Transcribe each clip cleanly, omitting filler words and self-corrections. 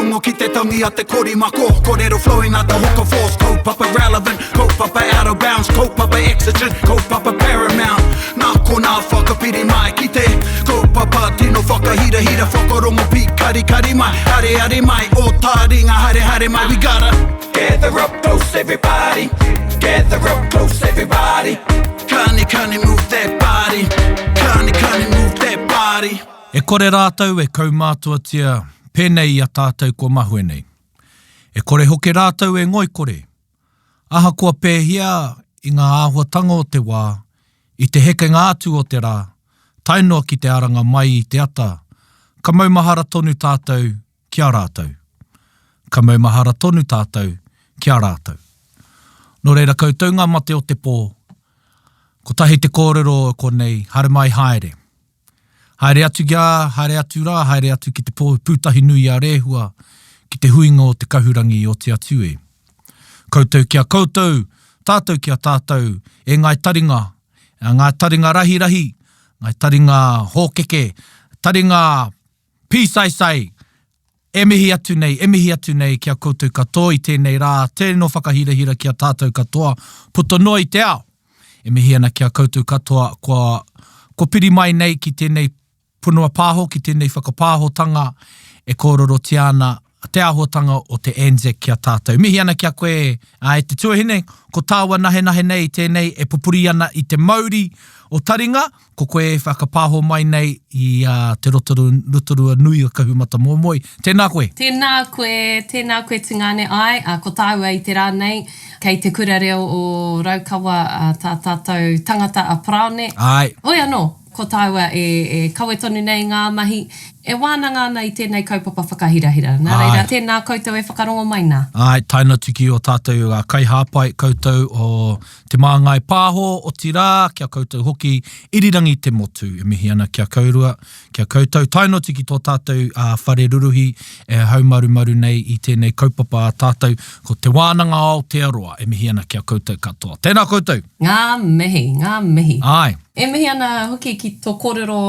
Whakarongo ki te tangi a te korimako Korero flowing like the hook of force Kaupapa relevant, kaupapa out of bounds Kaupapa exigent, kaupapa paramount Nā konā whakapiri mai ki te Kaupapa tino whakahirahira Whakarongo pīkarikari mai Areare mai, o tāringa haere haere mai We gotta gather up close everybody Gather up close everybody Kani kani move that body Kani kani move that body E kore rātou e kaumātuatia pēnei i a tātou kua mahue nei. E kore hoki rātou e ngoikore. Ahakoa pēhea i ngā āhuatanga o te wā, i te hekenga atu o te rā, tae noa ki te aranga mai i te ata, ka maumahara tonu tātou ki a rātou. Ka maumahara tonu tātou ki a rātou. Nō reira koutou ngā mate o te pō, kotahi te kōrero o konei, haere mai haere. Haere atu ki a, haere atu rā, haere atu ki te pō pūtahi nui a Rehua, ki te huinga o te kahurangi i oti atu e. Koutou ki a koutou, tātou ki a tātou, e ngāi taringa, ngā taringa rahirahi, ngāi taringa hōkeke, taringa pīsaisai, e mihi atu nei, e mihi atu nei ki a koutou katoa i tēnei rā tino whakahirahira ki a tātou katoa, puta noa i te ao. E mihi ana ki a koutou katoa kua, kua piri mai nei ki tēnei punua pāho, ki tēnei whakapāhotanga e kōrerotia ana te āhuatanga o te Anzac ki a tātou. Mihi ana ki a koe, ā, e te tuahine, ko tāua nahenahe nei tēnei e pupuri ana i te mauri o taringa, Ko koe e whakapāho mai nei i a Te Rotorua nui o Kahumatamomoe. Tēnā koe! Tēnā koe, tēnā koe Tungāne, āe, ā, ko tāua i te rā nei, kei Te Kura Reo o Raukawa tā tātou tangata a Paraone. Āe. Hoi anō, ko tāua e, e kawe tonu nei ngā mahi, e wānanga ana i tēnei kaupapa whakahirahira. Nā reira, tēnā koutou e whakarongo mai nā. Āe, tae noa atu ki ō tātou kaihāpai koutou o Te Māngai Pāho, otirā, ki a koutou hoki, irirangi te motu, e mihi ana ki a kourua, ki a koutou, tae noa atu ki tō tātou whare ruruhi e haumarumaru nei i tēnei kaupapa a tātou, ko Te Wānanga Aotearoa, e mihi ana ki a koutou katoa. Tēnā koutou! Ngā mihi, ngā mihi. Āe. E mihi ana hoki ki tō kōrero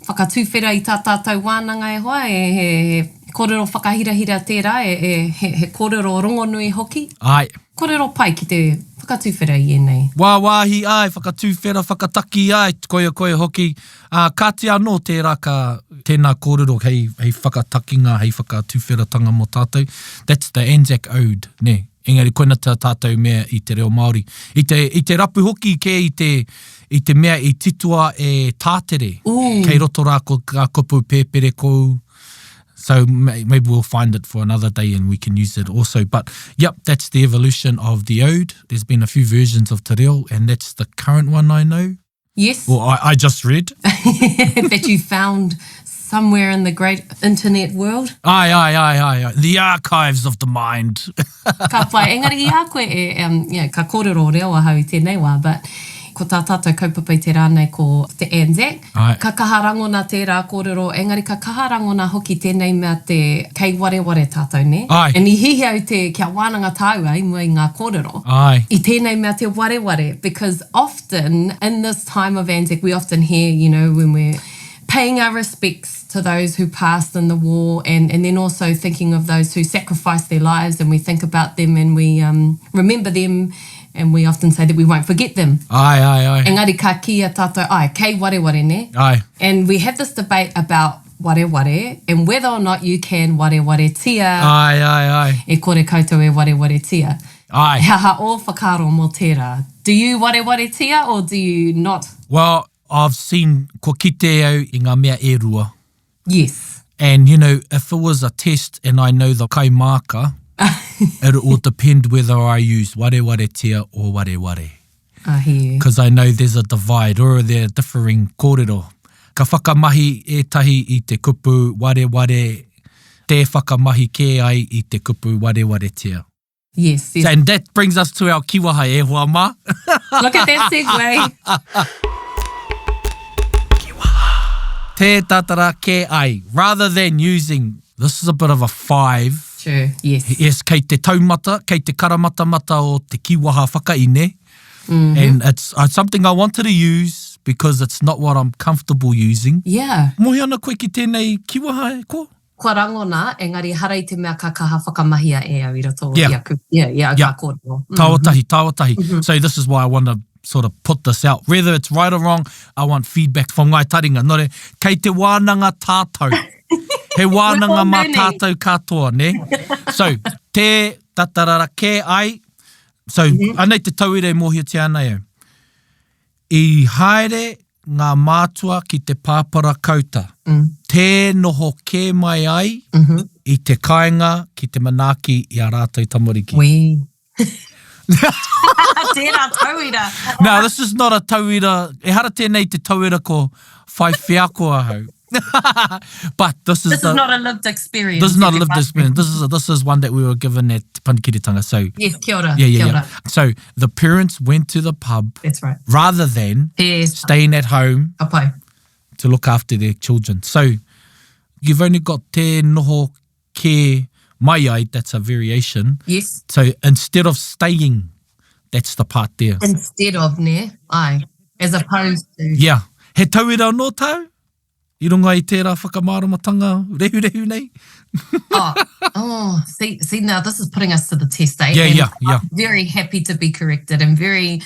whakatuwhera i tā tātou wānanga e hoa, e, he, he kōrero whakahirahira tērā, e, e, he, he kōrero rongonui hoki. Āe. Kōrero pai ki te whakatuwhera i ēnei. Wāwāhi, āe, whakatuwhera, whakataki, āe, koia, koia hoki. Ā, kāti anō tērā ka, tēnā kōrero hei, hei whakatakinga, hei whakatuwheratanga mō tātou. That's the Anzac Ode, nē. Engari koina tā tātou mea i te reo Māori. I te, i te rapu hoki kē i te, i te mea i titoa e Tātere. Ooh. Kei roto rā ko ngā kupu pēpere kou. So maybe we'll find it for another day and we can use it also. But yep, that's the evolution of the ode. There's been a few versions of te reo and that's the current one I know. Yes. Well, I, I just read. that you found somewhere in the great internet world. Ai, ai, ai, ai, ai. The archives of the mind. ka pai. Engari i a koe e, um, you know, ka kōrero reo ahau i tēnei wā, but ko tā tātou kaupapa i te rā nei ko te Anzac. Ai. Ka kaha rangona tērā kōrero, engari ka kaha rangona hoki tēnei mea te kei wareware tātou, nē? Ai. And i hiahia au te kia wānanga tāua i mua i ngā kōrero. Ai. I tēnei mea te wareware, because often in this time of Anzac we often hear, you know, when we're paying our respects to those who passed in the war and, and then also thinking of those who sacrificed their lives and we think about them and we um, remember them and we often say that we won't forget them. Aye, aye, aye. Engari ka kīia tātou, aye, kei wareware, nē? Aye. And we have this debate about wareware and whether or not you can warewaretia. Aye, aye, aye. E kore koutou e warewaretia. Aye. He aha ō whakaaro mō tērā? Do you warewaretia or do you not? Well, I've seen, kua kite au i ngā mea e rua. Yes. And you know, if it was a test and I know the kaimāka, it will depend whether I use warewaretia or wareware. I hear you. Because I know there's a divide or there are differing kōrero. Ka whakamahi ētahi i te kupu wareware, tē whakamahi kē ai i te kupu warewaretia. Yes, yes. And that brings us to our kiwaha e hoa mā. Look at that segue. Kiwaha. Te tatara ke ai. Rather than using, this is a bit of a five. True, yes. Yes, kei te taumata, kei te karamatamata o te kiwaha whakaine. Mm -hmm. And it's uh, something I wanted to use because it's not what I'm comfortable using. Yeah. Mohi ana koe ki tēnei kiwaha e ko? Kua rangona, engari ehara i te mea ka kaha whakamahia e au i roto i aku, yeah, i au kā kōrero. Tāua tahi, tāua tahi. So this is why I want to sort of put this out. Whether it's right or wrong, I want feedback from Ngāi Taringa. Nō reira, kei te wānanga tātou. He wānanga mā tātou katoa, nē? So, te tatarara kē ai, so, anei te tauira e mōhiotia ana e au. I haere ngā mātua ki te pāpara kauta, tē noho kē mai ai i te kāinga ki te manaaki i ā rātou tamariki. Wī. Tērā tauira. Now, this is not a tauira, ehara tēnei i te tauira ko whai wheako ahau. But this is This the, is not a lived experience. This is not a lived experience. This is a, this is one that we were given at Te Panekiretanga. So Yes, kia ora. Yeah, yeah, kia yeah. ora. So the parents went to the pub. That's right. Rather than yes. staying at home Ka pai. to look after their children. So you've only got te noho ke mai ai, that's a variation. Yes. So instead of staying, that's the part there. Instead of, nē, ai. As opposed to. Yeah. He tauira anō tāu? I runga i tērā whakamāramatanga rehurehu nei? oh, oh, see, see, now this is putting us to the test, eh? Yeah, and yeah, yeah. I'm very happy to be corrected and very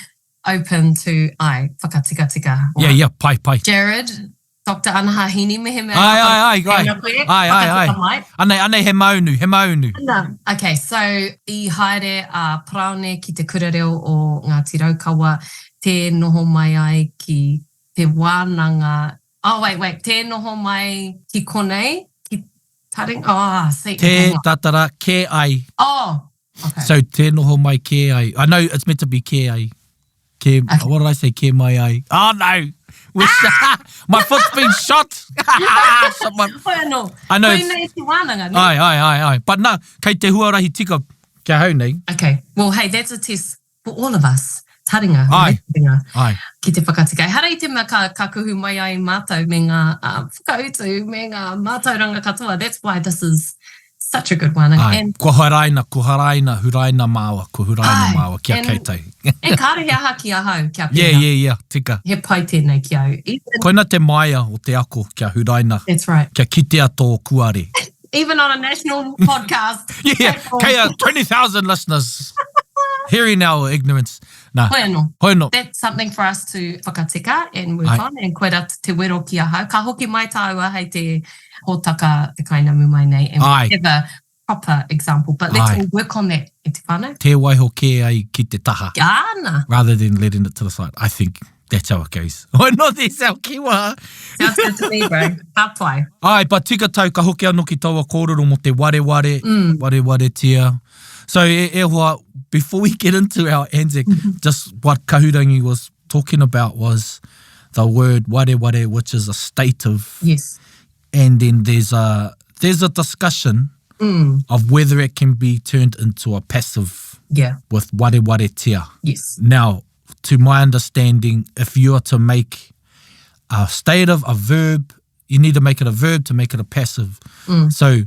open to, ai, whakatikatika. Yeah, yeah, pai, pai. Jared, Doctor Anaha Hini, mehemea Ai, ai, ai, ai. Koe, ai, ai, ai. Mai. Anei, anei he maunu, he maunu. Ana. Okay, so i haere a Paraone ki te kura reo o Ngāti Raukawa, tē noho mai ai ki te wānanga, oh wait, wait, tē noho mai ki konei, ki Taring, oh, see. Tē tatara kē ai. Oh, okay. So tē noho mai kē ai. I know it's meant to be kē ai. Kē, okay. What did I say? Kē mai ai. Oh no! Ah! my foot's been shot! shot my... Hoi anō. I know. Koinei te wānanga, ne? Ai, ai, ai, ai. But nā, kei te huarahi tika kia hau nei. Okay. Well, hey, that's a test for all of us, taringa, Ai. taringa, Ai. ki te whakatika. Ehara i te mea ka, ka kuhu mai ai mātou me ngā uh, whakautu, me ngā mātauranga katoa. That's why this is such a good one. Ai. And, Kua huraina, kua huraina, huraina māua, kua huraina Ai. māua ki a And- koutou. and kāre he aha ki ahau, kia pērā. Yeah, yeah, yeah, tika. He pai tēnei ki au. Even, Koina te māia o te ako kia huraina, that's right. kia kitea tō kuare. Even on a national podcast. Yeah, kei a 20,000 listeners hearing our ignorance. Nā, Hoi anō. hoi anō. That's something for us to whakatika and work Ai. on and koira te wero ki ahau. Ka hoki mai tāua hei te hōtaka te kainamu mai nei and Ai. have a proper example. But let's Ai. all work on that e te whānau. Tē waiho kē ai ki te taha. Ana. Rather than letting it to the side. I think that's how it goes. Hoi anō te sao kiwa. Sounds good to me, bro. Ka pai. Ai, but tika tau, ka hoki anō ki taua kōrero mō te wareware, mm. warewaretia. So, e, e hoa, before we get into our Anzac, just what Kahurangi was talking about was the word wareware, which is a state of... Yes. And then there's a, there's a discussion mm. of whether it can be turned into a passive yeah. with warewaretia. Yes. Now, to my understanding, if you are to make a state of a verb, you need to make it a verb to make it a passive. Mm. So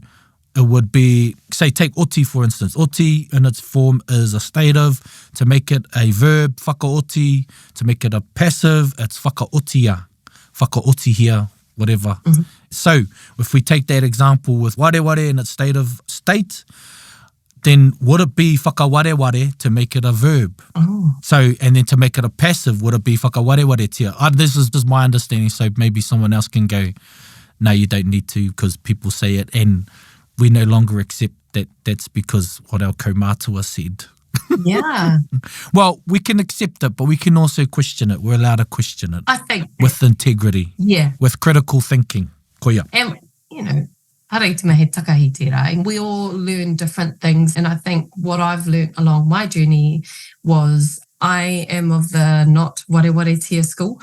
it would be, say, take oti for instance. Oti in its form is a stative. To make it a verb, whakaoti. To make it a passive, it's whakaotia, whakaotihia, whatever. Mm-hmm. So if we take that example with wareware in its state of state, then would it be whakawareware to make it a verb? Oh. So, and then to make it a passive, would it be whakawarewaretia? Uh, this is just my understanding, so maybe someone else can go, no, you don't need to because people say it, and we no longer accept that that's because what our kaumatua said. Yeah. well, we can accept it, but we can also question it. We're allowed to question it. I think. With integrity. Yeah. With critical thinking. Koia. And, you know, Hara i te mea he takahi tērā. And we all learn different things. And I think what I've learnt along my journey was I am of the not warewaretia school.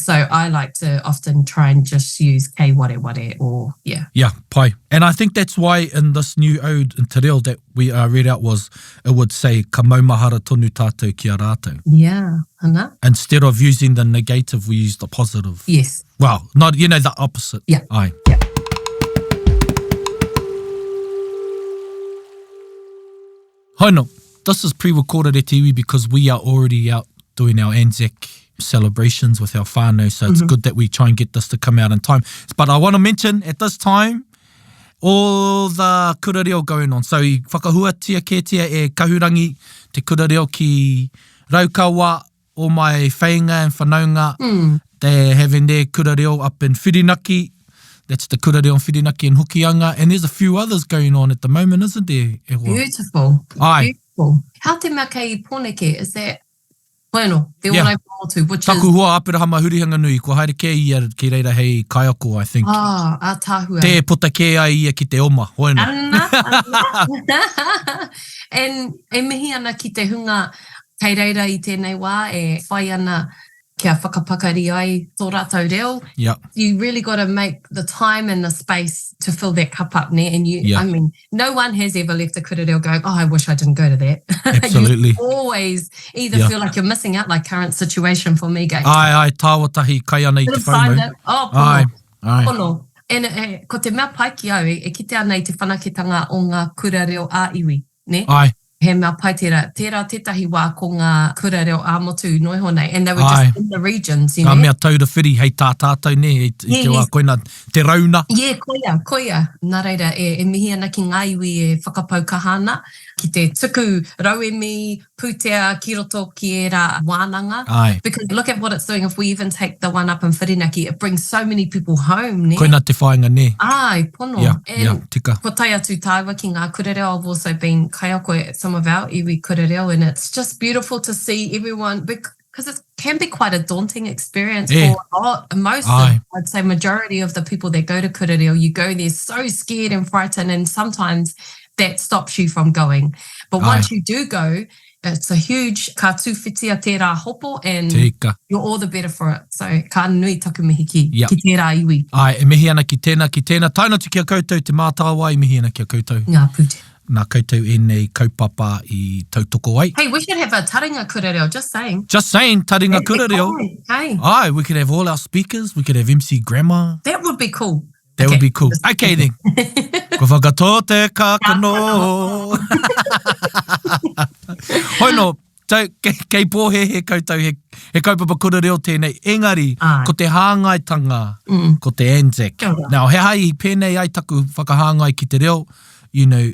so I like to often try and just use kei wareware or, yeah. Yeah, pai. And I think that's why in this new ode in te reo that we uh, read out was, it would say, ka maumahara tonu tātou ki a rātou. Yeah, ana. Instead of using the negative, we use the positive. Yes. Well, not, you know, the opposite. Yeah. Aye. Yeah. Hono, this is pre-recorded at iwi because we are already out doing our Anzac celebrations with our whānau, so it's mm -hmm. good that we try and get this to come out in time. But I want to mention at this time, All the kura reo going on. So i whakahuatia kētia e Kahurangi te kura reo ki Raukawa, all my wheinga and whanaunga, mm. they're having their kura reo up in Whirinaki. That's the kura reo in Whirinaki and Hokianga. And there's a few others going on at the moment, isn't there? E hoa? Beautiful. Ai. Beautiful. How te mea kei Pōneke, is that Bueno, te yeah. ora motu, which Taku is... hoa Aperahama Hurihanganui, kua haere kē ia ki reira hei kaiako, I think. Ah, ātaahua. Tē puta kē ai ia ki te oma, hoeno. Ana, ana. And e mihi ana ki te hunga kei reira i tēnei wā e whai ana kia whakapakari ai tō rātou reo. Yeah. You really got to make the time and the space to fill that cup up, nē? And you, yeah. I mean, no one has ever left a kura reo going, oh, I wish I didn't go to that. Absolutely. you always either yeah. feel like you're missing out, like current situation for me going. Ai, ai, tāua tahi kai ana i te whaumau. Oh, pono. Ai, ai. Pono. And eh, ko te mea pai ki au, e, e kite ana i te whanaketanga o ngā kura reo ā-iwi, ne? Ai. He mea pai tērā. Tērā tētahi wā ko ngā kura reo ā-motu noa iho nei, and they were just in the regions, you know. Ngā mea taura whiri hei tā tātou, nē, i te wā koina te rauna. Yeah, koia, koia. Nā reira, e mihi ana ki ngā iwi e whakapau kaha ana ki te tuku rauemi, pūtea ki roto ki ērā wānanga. Āe. Because look at what it's doing, if we even take the one up in Whirinaki, it brings so many people home, nē? Koina te whāinga, nē? Āe, pono. Yeah, yeah, tika. Kua tae atu tāua ki ngā kura reo, I've also been kaiako at some of our iwi kura reo and it's just beautiful to see everyone, because it can be quite a daunting experience for a lot, most, of, I'd say majority of the people that go to kura reo, you go there so scared and frightened and sometimes that stops you from going. But once you do go, it's a huge, ka tūwhitia tērā hopo and Tika. you're all the better for it. So ka nui taku mihi ki, Yep. ki tērā iwi. Āe, e mihi ana ki tēnā, ki tēnā. Tae noa atu ki a koutou Te Mātāwai, e mihi ana ki a koutou. Ngā pūtea. Nā koutou ēnei kaupapa i tautoko ai. Hey, we should have a taringa kura reo, just saying. Just saying, taringa kura reo. Hey. Āe, we could have all our speakers, we could have MC Grammar. That would be cool. That would be cool. Okay then. Ko whakatō te kākano. Hoi no, tau, kei, kei pōhēhē koutou he, he kaupapa kura reo tēnei, engari Āe. ko te hāngaitanga, mm. ko te Anzac. Kia ora. Now, he aha i pēnei ai taku whakahāngai ki te reo, you know,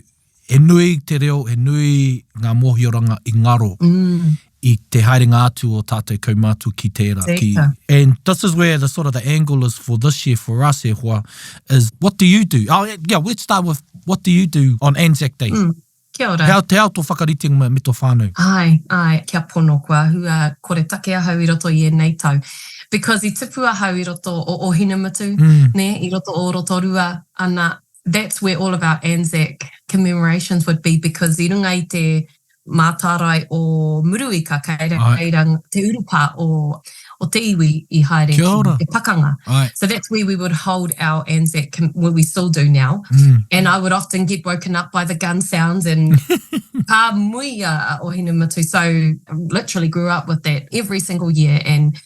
he nui te reo, he nui ngā mōhioranga i ngaro mm. i te haerenga atu o tātou kaumātua ki tērā. Ki, and this is where the sort of the angle is for this year for us e hoa, is what do you do? Oh, yeah, let's start with what do you do on Anzac Day? Mm. Kia ora. He ao, te ao tō whakaritenga me tō whānau? Āe, āe, kia pono, kua hua koretake ahau i roto i ēnei tau. Because i tupu ahau i roto o Ōhinemutu, mm. nē, i roto o Rotorua, ana, that's where all of our Anzac commemorations would be because i runga i te mātārae o Muruika kei reira te urupā o, o te iwi i haere ki te pakanga. Aye. So that's where we would hold our Anzac, well we still do now, mm. and I would often get woken up by the gun sounds and ka muia a Ohinemutu. So literally grew up with that every single year and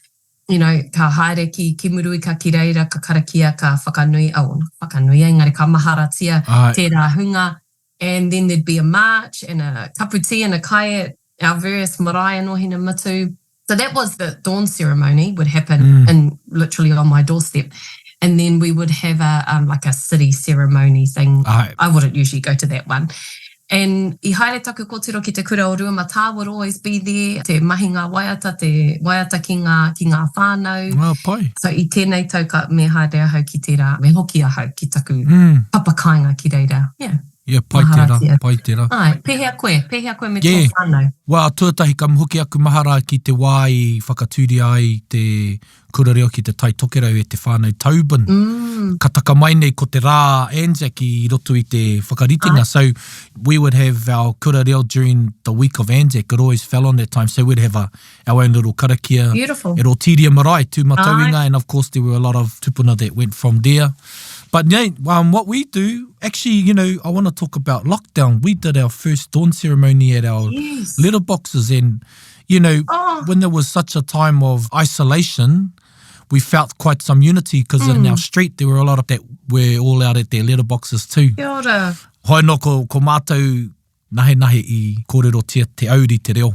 you know, ka haere ki, ki Muruika ki reira, ka karakia, ka whakanui, oh, whakanui, engari ka maharatia tērā hunga. And then there'd be a march and a cup of tea and a kai at our various marae in Ohinemutu. So that was the dawn ceremony would happen mm. and literally on my doorstep. And then we would have a um, like a city ceremony thing. Aye. I wouldn't usually go to that one. And i haere taku kōtiro ki te kura o Ruamatā would always be there, te mahi ngā waiata, te waiata ki ngā, ki ngā whānau. Oh, pai. So i tēnei tau ka, me haere ahau ki tērā, me hoki ahau ki taku mm. papa kāinga ki reira. Yeah. Yeah, pai tērā, pai tērā. Āe, pēhea koe, pēhea koe me yeah. tō whānau? Well, tuatahi ka hoki aku mahara ki te wā i whakatūria ai te kura reo ki te Tai Tokerau e te whānau Tobin. Mm. Ka taka mai nei ko te rā Anzac i roto i te whakaritenga. Ai. So we would have our kura reo during the week of Anzac. It always fell on that time. So we'd have a, our own little karakia Beautiful. at Otiria Marae, Tūmatauenga, Ai. and of course there were a lot of tupuna that went from there. But yeah, um, what we do, actually, you know, I want to talk about lockdown. We did our first dawn ceremony at our yes. letterboxes and you know, oh. when there was such a time of isolation, we felt quite some unity because mm. in our street there were a lot of that were all out at their letterboxes too. Kia ora. Hoi no, ko, ko mātou nahe nahe i kōrerotia te auri te reo.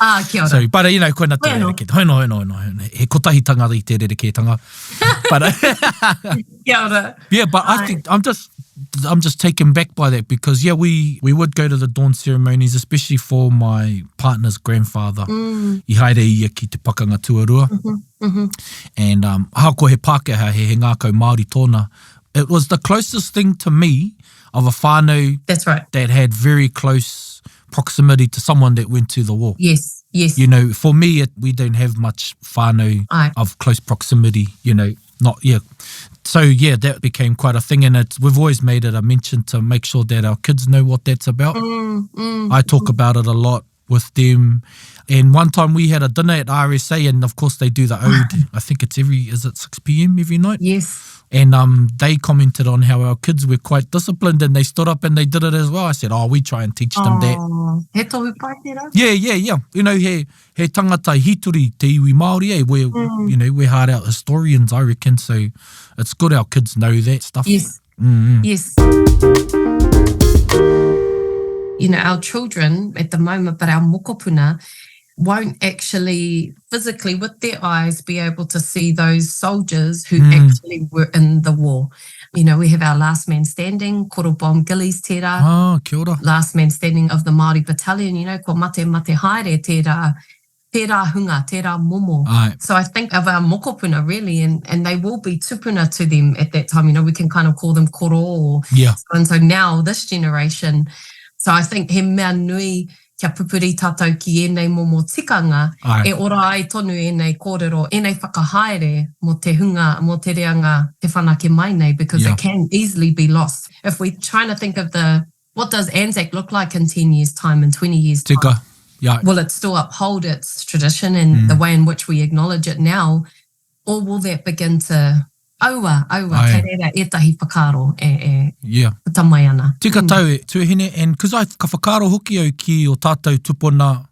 Ah, kia ora. So, but you know, koina te Hoi anō. rerekē. Hoi anō, hoi anō, hoi anō. He kotahitanga i te rerekētanga. But, Kia ora. yeah, but I think I'm just I'm just taken back by that because yeah, we we would go to the dawn ceremonies, especially for my partner's grandfather. Mm. I haere ia ki te pakanga tuarua. Mm-hmm, And um, ahakoa he Pākehā, he, he ngākau Māori tōna. It was the closest thing to me of a whānau That's right. that had very close proximity to someone that went to the war. Yes, yes. You know, for me, it, we don't have much whānau Aye. of close proximity, you know, not, yeah. So, yeah, that became quite a thing. And it's, we've always made it a mention to make sure that our kids know what that's about. Mm, I talk about it a lot with them. And one time we had a dinner at RSA, and of course they do the ode. I think it's every, is it 6 p.m. every night? Yes. And um, they commented on how our kids were quite disciplined and they stood up and they did it as well. I said, oh, we try and teach them that. Oh, he tohu pai tērā? Yeah, yeah, yeah. You know, he, he tangata hitori te iwi Māori, eh? We're, Mm. you know, we're hard out historians, I reckon. So it's good our kids know that stuff. Yes. Yes. You know, our children at the moment, but our mokopuna won't actually physically with their eyes be able to see those soldiers who actually were in the war. You know, we have our last man standing, Koro Bomb Gillies tērā. Ah, kia ora. Last man standing of the Māori battalion, you know, kua mate mate haere tērā, tērā hunga, tērā momo. Ai. So I think of our mokopuna really, and, and they will be tupuna to them at that time. You know, we can kind of call them koro or Yeah. so and so now this generation. So I think he mea nui kia pupuri tātou ki ēnei momo tikanga, Ai. e ora ai tonu ēnei kōrero, ēnei whakahaere mō te hunga, mō te reanga te whanake mai nei, because Yeah. it can easily be lost. If we're trying to think of the, what does Anzac look like in 10 years' time, in 20 years' time? Tika. Yeah. Will it still uphold its tradition and the Mm. way in which we acknowledge it now, or will that begin to aua, aua, Ai. kei reira ētahi whakaaro e, e Yeah. puta mai ana. Tika tau e, tuahine, and cause I, ka whakaaro hoki au ki o tātou tupuna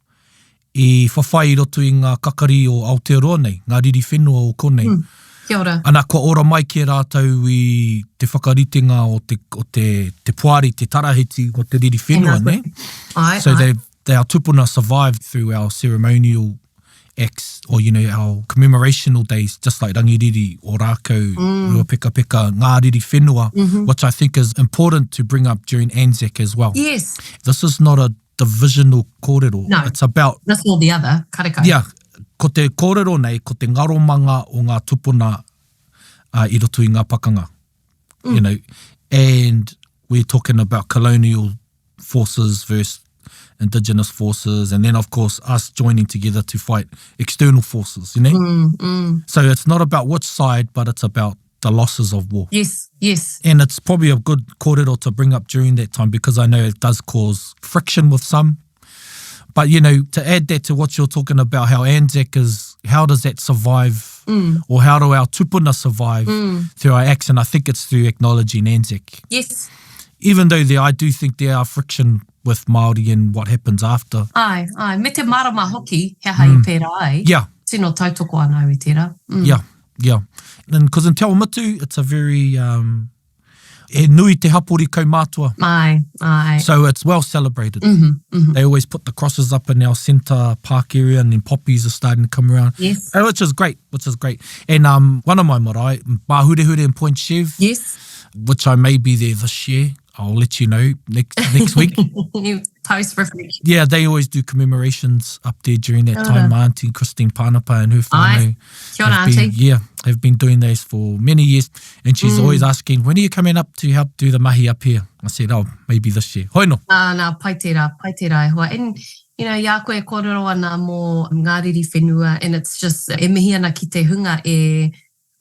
i whawhai i roto i ngā kakari o Aotearoa nei, ngā riri whenua o konei. Mm. Kia ora. Ana, kua ora mai ki a rātou i te whakaritenga o te, o te, te poari, te tarahiti o te riri whenua, Tēnā koe. ne? Ai, So ai. they, they, our tupuna survived through our ceremonial acts or, you know, our commemorational days, just like Rangiriri, Ōrākau, Mm. Ruapekapeka, ngā riri whenua, Mm-hmm. which I think is important to bring up during Anzac as well. Yes, This is not a divisional kōrero. No. It's about, this or the other, karekau. yeah, ko te kōrero nei, ko te ngaromanga o ngā tupuna uh, i roto i ngā pakanga. Mm. You know, and we're talking about colonial forces versus indigenous forces, and then of course us joining together to fight external forces, you know? Mm, So it's not about which side, but it's about the losses of war. Yes, yes. And it's probably a good kōrero to bring up during that time because I know it does cause friction with some. But, you know, to add that to what you're talking about, how Anzac is, how does that survive Mm. or how do our tupuna survive through our acts? And I think it's through acknowledging Anzac. Yes. Even though there, I do think there are friction with Māori and what happens after. Ai, ai. Me te marama hoki, he aha i pērā ai. Mm. Yeah, Tino tautoko ana au i tērā. Mm. yeah, yeah. And because in Te Awamutu, it's a very, um, he nui te hapori kaumātua. Ai, ai. So it's well celebrated. Mm-hmm, They always put the crosses up in our centre park area, and then poppies are starting to come around. Yes. Uh, Which is great, which is great. And um, one of my marae, Mahurehure and Point Chev, Yes. which I may be there this year. I'll let you know next next week. Post reflection. Yeah, they always do commemorations up there during that time. My auntie Christine Panapa and her Aye. whānau Kia ora, have been, auntie. yeah, have been doing those for many years. And she's always asking, when are you coming up to help do the mahi up here? I said, oh, maybe this year. Hoi no. Nā, nā, pai tērā, pai tērā e hoa. And, you know, i a koe e kōrero ana mō ngā riri whenua, and it's just, e mihi ana ki te hunga e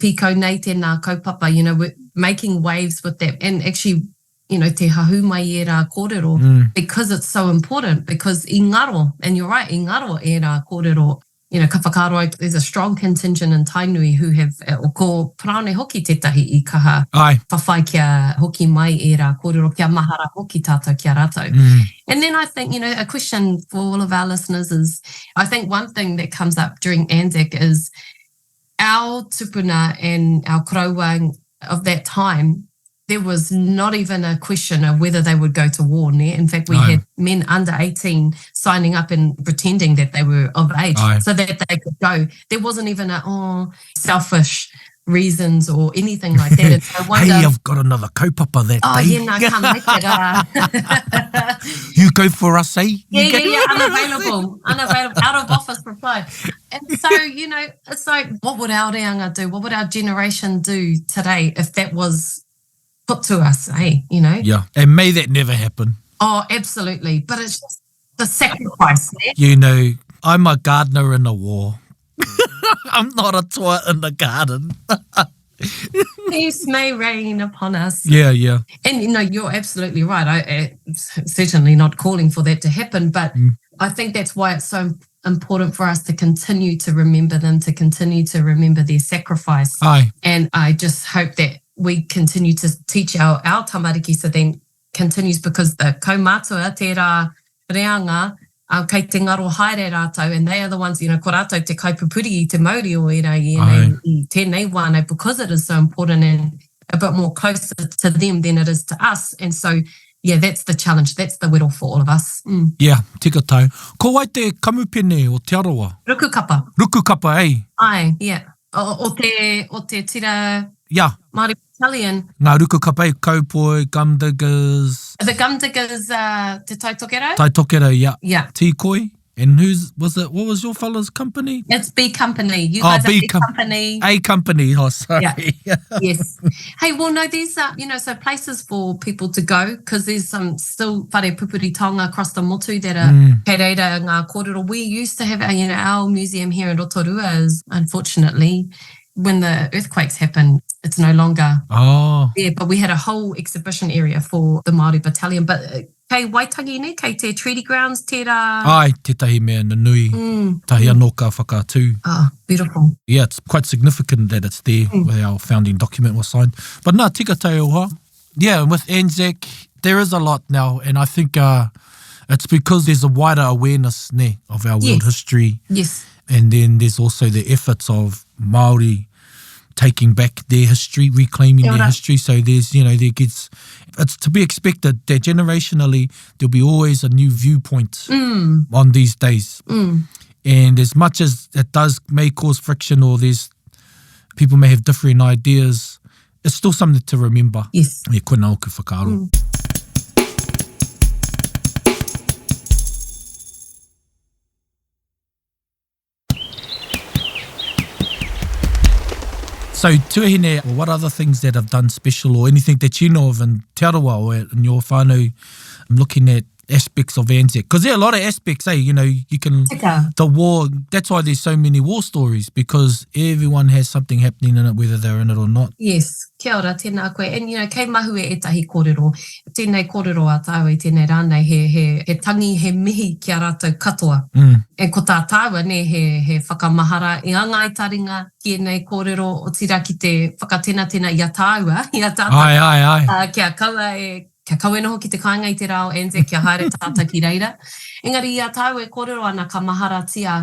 pīkau nei tēnā kaupapa, you know, we're making waves with that, and actually, you know, te hahū mai i ērā kōrero, Mm. because it's so important, because i ngaro, and you're right, i ngaro ērā kōrero, you know, ka whakaaro ai, there's a strong contingent in Tainui who have, o ko Paraone hoki tētahi i kaha Ai. whawhai kia hoki mai ērā kōrero, kia mahara hoki tātou ki a rātou. Mm. And then I think, you know, a question for all of our listeners is, I think one thing that comes up during Anzac is our tupuna and our koroua of that time. There was not even a question of whether they would go to war, nē? In fact, we had men under 18 signing up and pretending that they were of age Aye. so that they could go. There wasn't even a, oh, selfish reasons or anything like that. And so I wonder, hey, I've got another kaupapa that oh, day. yeah, no, I can't make it. Uh. you go for us, eh? You yeah, yeah, yeah, unavailable, unavailable, out of office reply. And so, you know, it's like, what would our reanga do? What would our generation do today if that was put to us, eh? You know? Yeah, and may that never happen. Oh, absolutely. But it's just the sacrifice. Eh? You know, I'm a gardener in a war. I'm not a twat in the garden. Peace may rain upon us. Yeah, yeah. And you know, you're absolutely right. I, I certainly not calling for that to happen, but mm. I think that's why it's so important for us to continue to remember them, to continue to remember their sacrifice. Aye. And I just hope that we continue to teach our, our tamariki so then continues because the kaumātua, tērā reanga, um, kei te ngaro haere rātou and they are the ones, you know, ko rātou te kaipupuri i te mauri o ērā i ēnei, i tēnei wānau because it is so important and a bit more closer to them than it is to us. And so, yeah, that's the challenge. That's the wero for all of us. Mm. Yeah, tika tau. Ko wai te kamupene o Te Arawa? Rukukapa. Rukukapa, eh? Ai, yeah. O, o te, o te tira Yeah. Māori Battalion. Ngā Rukukapa, eh? Kaupoi, Gumdiggers. The Gumdiggers, uh, Te Tai Tokerau? Tai Tokerau, yeah. Yeah. Tīkoi. And who's was it? What was your fella's company? It's B Company. You oh, guys oh, B, are B Company. A Company. Oh, sorry. Yeah. yes. Hey, well, no, there's uh, you know, so places for people to go because there's some still whare pupuri taonga across the motu that are mm. kei reira ngā kōrero. We used to have, uh, you know, our museum here in Rotorua is unfortunately when the earthquakes happen, it's no longer oh. there. But we had a whole exhibition area for the Māori Battalion. But uh, kei Waitangi, ne? Kei te Treaty Grounds, tērā... Ai, tētahi mea nunui, mm. tahi anō ka whakatū. Ah, beautiful. Yeah, it's quite significant that it's there mm. where our founding document was signed. But nā, tika te oha. Yeah, and with Anzac, there is a lot now, and I think uh, it's because there's a wider awareness ne, of our world history. Yes. And then there's also the efforts of Māori taking back their history, reclaiming their history. So there's, you know, there gets, it's to be expected that generationally there'll be always a new viewpoint mm. on these days. Mm. And as much as it does may cause friction or there's people may have differing ideas, it's still something to remember. Yes. E koina oku whakaaro. Mm. So, Tuahine, what other things that have done special or anything that you know of in Te Arawa or in your whānau looking at aspects of Anzac? Because there are a lot of aspects, eh? You know, you can... Tika. The war, that's why there's so many war stories, because everyone has something happening in it, whether they're in it or not. Yes, kia ora, tēnā koe. And, you know, kei mahue ētahi kōrero. Tēnei kōrero a tāua i tēnei rā nei, he, he, he tangi, he mihi ki a rātou katoa. Mm. And ko tā tāua, nē, he, he whakamahara i a Ngāi Taringa ki ēnei kōrero, otirā ki te whakatenatena i a tāua, i a tātou. Ai, ai, ai. Uh, kia kaua e Kia kaua e noho ki te kāinga i te rā o Anzac, kia haere tātou ki reira. Engari i a tāua e kōrero ana ka maharatia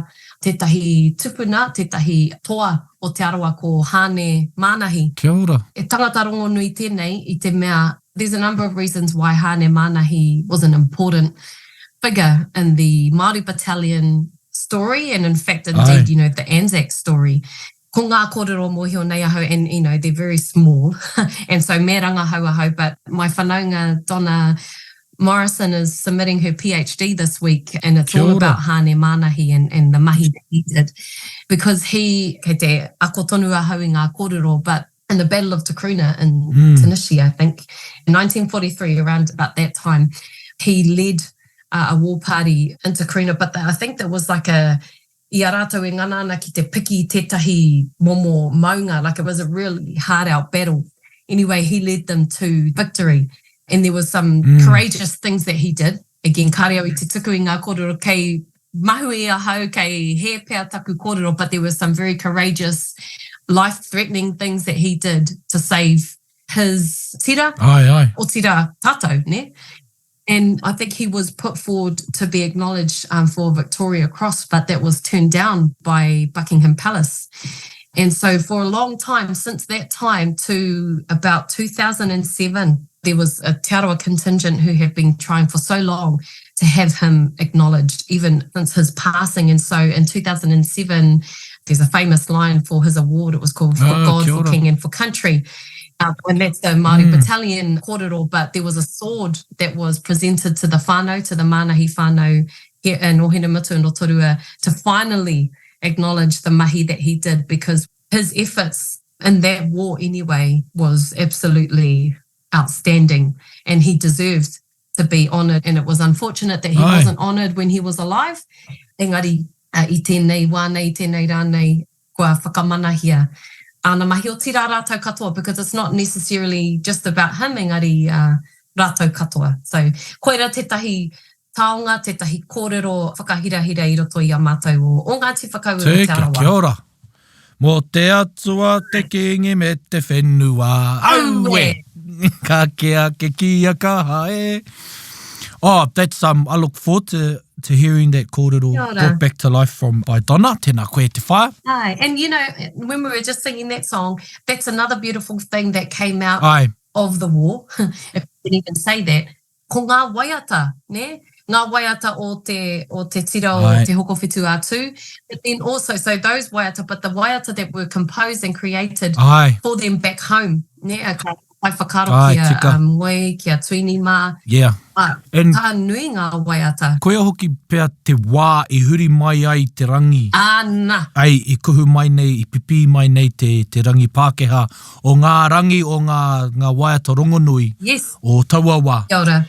tētahi tupuna, tētahi toa o Te Arawa ko Hāne Mānahi. Kia ora. He tangata rongonui tēnei i te mea there's a number of reasons why Hāne Mānahi was an important figure in the Māori Battalion story and in fact indeed, you know, the Anzac story. Ko ngā kōrero mōhio nei ahau and you know they're very small and so me rangahau ahau but my whanaunga Donna Morrison is submitting her PhD this week and it's all about Hāne Mānahi and, and the mahi that he did because he, kei te ako tonu ahau i ngā kōrero but in the Battle of Takrouna in mm. Tunisia, I think, in 1943, around about that time, he led uh, a war party in Takrouna, but the, I think there was like a, i a rātou e ngana ana ki te piki i tētahi momo maunga, like it was a really hard out battle. Anyway, he led them to victory and there was some mm. courageous things that he did. Again, kāre au i te tuku i ngā kōrero kei mahue ahau, kei hē pea taku kōrero, but there were some very courageous, life-threatening things that he did to save his tira, ai, ai. otirā tātou, ne? And I think he was put forward to be acknowledged um, for Victoria Cross, but that was turned down by Buckingham Palace. And so for a long time, since that time to about 2007, there was a Te Arawa contingent who have been trying for so long to have him acknowledged, even since his passing. And so in 2007, there's a famous line for his award. It was called For oh, God, for King and for Country. Uh, and that's the Māori mm. Battalion kōrero, but there was a sword that was presented to the whānau, to the Manahi whānau here in Ohinemutu and Rotorua to finally acknowledge the mahi that he did because his efforts in that war anyway was absolutely outstanding and he deserved to be honoured and it was unfortunate that he Ai. wasn't honoured when he was alive. Engari uh, i tēnei wā nei, i tēnei rā nei, kua whakamanahia āna mahi otirā rātou katoa because it's not necessarily just about him engari uh, rātou katoa. So koira tētahi taonga, tētahi kōrero whakahirahira i roto i a mātou o, o Ngāti Whakaue o Te Tika, Arawa. kia ora. Mō te Atua, te Kīngi me te whenua. Aue! Ka kea ke kia kaha e. Oh, that's, um, I look forward to, to hearing that kōrero Kia ora. brought back to life from by Donna. Tēnā koe te whaea. Aye, and you know, when we were just singing that song, that's another beautiful thing that came out Aye. of the war, if you can even say that, Ko ngā waiata, nē? Ngā waiata o te, o te tira o Right. Te Hokowhitu a Tū. But then also, so those waiata, but the waiata that were composed and created Aye. for them back home, nē? A ka whai whakaaro Aye, ki a tika. um, Ngoi, ki a Tuini mā. Yeah. Ā, And ka nui ngā waiata. koia hoki pea te wā i huri mai ai te rangi. Āna! Ai, i kuhu mai nei, i pipī mai nei te, te rangi Pākehā o ngā rangi o ngā, ngā waiata rongonui yes. o taua wā. Kia ora.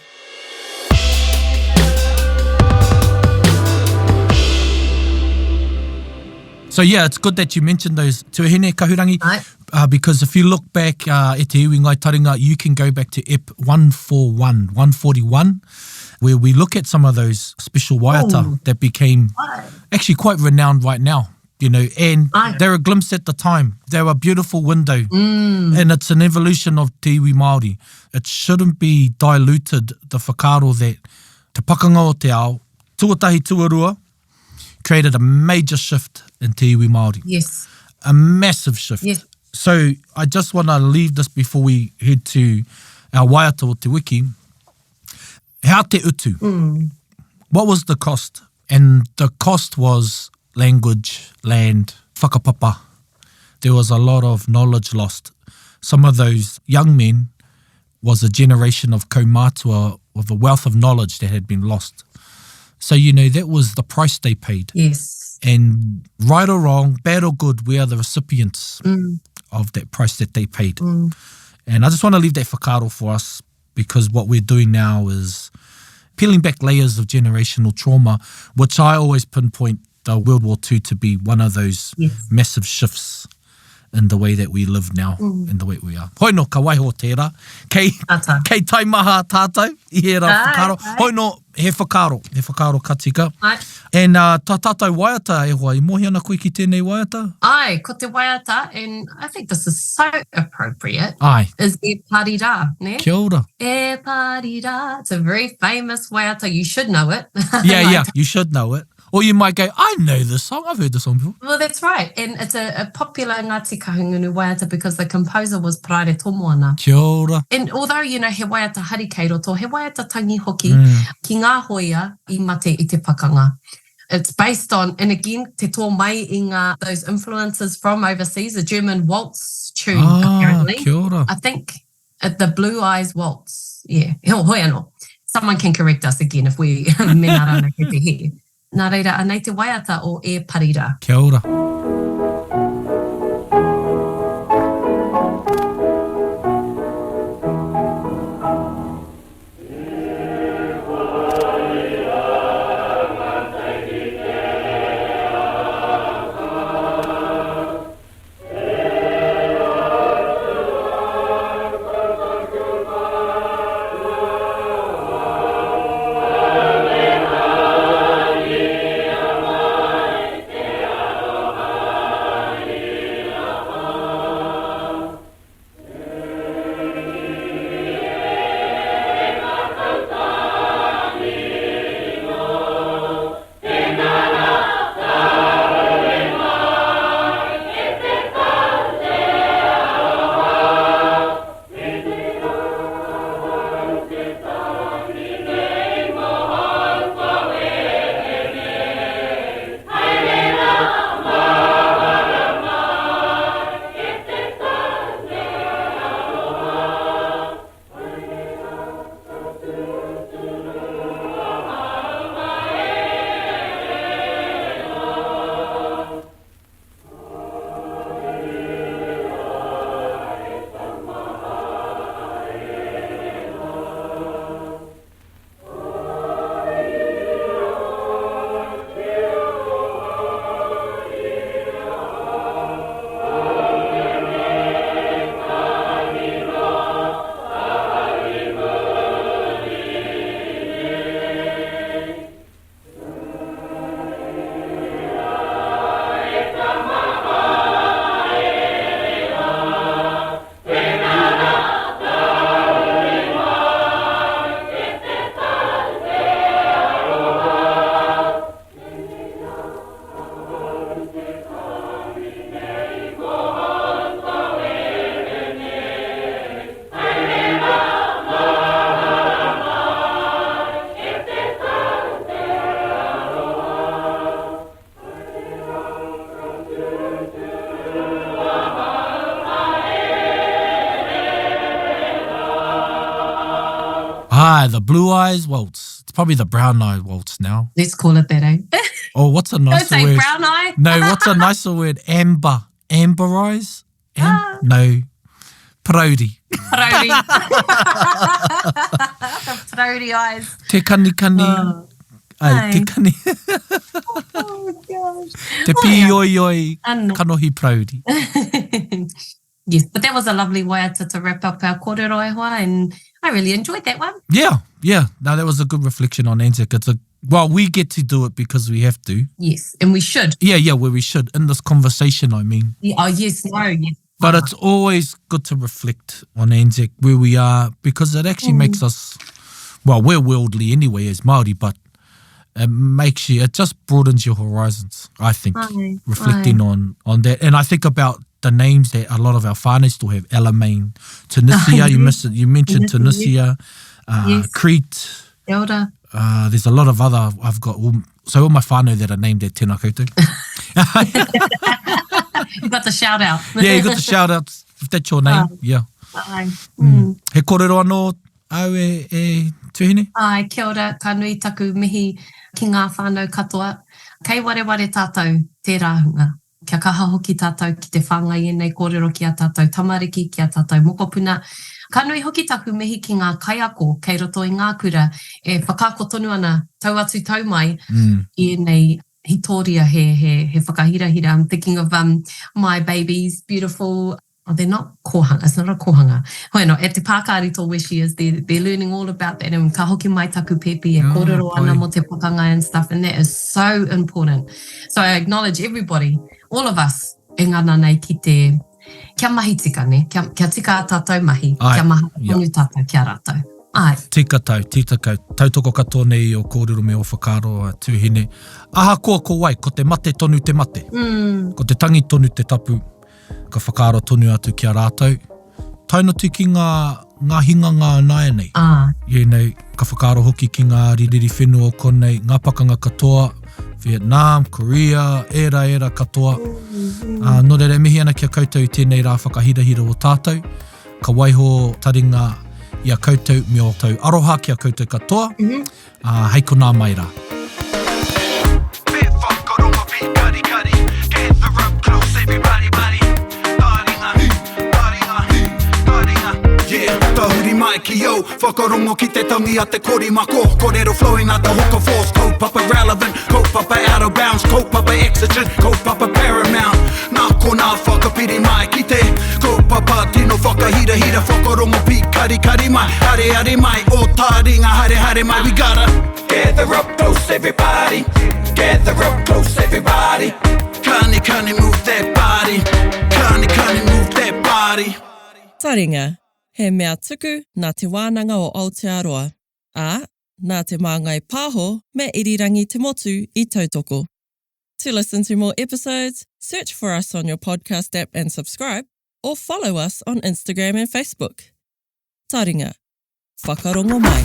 So yeah, it's good that you mentioned those Tuahine Kahurangi, Right. uh, because if you look back uh, e te iwi Ngai Taringa, you can go back to EP 141, 141, where we look at some of those special waiata Oh. that became Right. actually quite renowned right now. You know, and Aye. they're a glimpse at the time. They're a beautiful window. Mm. And it's an evolution of te iwi Māori. It shouldn't be diluted, the whakaaro that te pakanga o te ao, tuatahi tuarua, created a major shift in te iwi Māori. Yes. A massive shift. Yes. So I just want to leave this before we head to our waiata o te wiki. How te utu? Mm. What was the cost? And the cost was language, land, whakapapa. There was a lot of knowledge lost. Some of those young men was a generation of kaumātua with a wealth of knowledge that had been lost. So, you know, that was the price they paid. Yes. And right or wrong, bad or good, we are the recipients mm. of that price that they paid. Mm. And I just want to leave that whakaaro for us because what we're doing now is peeling back layers of generational trauma, which I always pinpoint the World War II to be one of those yes. massive shifts in the way that we live now mm. and the way we are. Hoi no, ka waiho tērā. Kei, Ata. kei taimaha tātou i he rā whakaaro. Hoi no, he whakaaro, he whakaaro ka tika. Ai. And uh, tā tātou waiata e hoa, i mohi ana koe ki tēnei waiata? Ai, ko te waiata, and I think this is so appropriate, Ai. is E Pari Rā, ne? Kia ora. E Pari Rā. It's a very famous waiata. You should know it. Yeah, yeah, you should know it. Or you might go, I know this song. I've heard this song before. Well, that's right. And it's a, a popular Ngāti Kahungunu waiata because the composer was Paraire Tomoana. Kia ora. And although, you know, he waiata hari kei roto, he waiata tangi hoki mm. ki ngā hoia i mate i te pakanga. It's based on, and again, te tō mai i ngā, those influences from overseas, the German waltz tune, ah, apparently. Kia ora. I think uh, the Blue Eyes Waltz. Yeah, hoi anō. Someone can correct us again if we mena rana kei te hē. Nā reira, anei te waiata o E Parira. Kia ora. Aye, the blue eyes waltz. It's probably the brown eye waltz now. Let's call it that, eh? Oh, what's a Don't nicer say word? brown eye. No, what's a nicer word? Amber. Amber eyes? Am- Ah. No. Parauri. Parauri. the parauri eyes. Te kani kani. Oh. Ai, te Ai. kani. Oh, gosh. Te pīoioi Ano. kanohi parauri. Yes, but that was a lovely waiata to wrap up our kōrero e hoa, and I really enjoyed that one. Yeah, yeah. No, that was a good reflection on Anzac. It's a well, we get to do it because we have to. Yes, and we should. Yeah, yeah, where we should. In this conversation, I mean. Yeah, oh, yes, no, yes. But it's always good to reflect on Anzac, where we are, because it actually makes us, well, we're worldly anyway as Māori, but it makes you, it just broadens your horizons, I think, Aye, reflecting on, on that. And I think about the names that a lot of our whānau still have, Alamein, Tunisia, you, miss it, you mentioned Tunisia, Tunisia, uh, Yes. Crete. Kia ora. Uh, there's a lot of other, I've got, all, so all my whānau that are named at tēnā koutou. You got the shout out. yeah, you got the shout outs, if that's your name, yeah. Aye. Mm. He kōrero anō au e, e Tuhine? Ai, kia ora, ka nui taku mihi ki ngā whānau katoa. Kei wareware tātou tērā hunga. Kia kaha hoki tātou ki te whāngai ēnei kōrero ki ā tātou tamariki, ki ā tātou mokopuna. Ka nui hoki taku mihi ki ngā kaiako kei roto i ngā kura e whakaako tonu ana tau atu tau mai i ēnei hitoria he, he, he whakahirahira. I'm thinking of um, my babies, beautiful Oh, they're not kōhanga, it's not a kōhanga. Hoi no, at te Pākārito where she is, they're, they're learning all about that and ka hoki mai taku pēpi e Oh, kōrero ana pai. mō te pakanga and stuff and that is so important. So I acknowledge everybody, all of us, e ngana nei ki te, kia mahi tika, ne? Kia, kia tika a tātou mahi, Ai, kia mahara ia. tonu tātou ki a rātou. Ai. Tika tau, tika kau, tautoko katoa nei i ō kōrero me ō whakaaro a Tuhine. Ahakoa ko wai, ko te mate tonu te mate. Mm. Ko te tangi tonu te tapu. Ka whakaaro tonu atu ki a rātou. Tae noa ki ngā, ngā hinganga ināianei. Ā. Ēnei, ka whakaaro hoki ki ngā ririri whenua o konei, ngā pakanga katoa, Vietnam, Korea, ērā, ērā katoa. Ā, nō reira e mihi ana ki a koutou i tēnei rā whakahirahira o tātou. Ka waiho taringa i a koutou me ō tou aroha ki a koutou katoa. Ā, hei konā mai rā. Tahuri mai ki au, whakarongo ki te tangi a te korimako Kōrero flowing like the hook of force Kaupapa relevant, kaupapa out of bounds Kaupapa exigent, kaupapa paramount Nā konā whakapiri mai ki te Kaupapa tino whakahirahira Whakarongo pīkarikari mai, areare mai Ō taringa haere haere mai We gotta gather up close everybody Gather up close everybody Kani kani move that body Kani kani move that body Taringa, he mea tuku nā Te Wānanga o Aotearoa, ā, nā Te Māngai Pāho me Irirangi Te Motu i tautoko. To listen to more episodes, search for us on your podcast app and subscribe, or follow us on Instagram and Facebook. Taringa, whakarongo mai.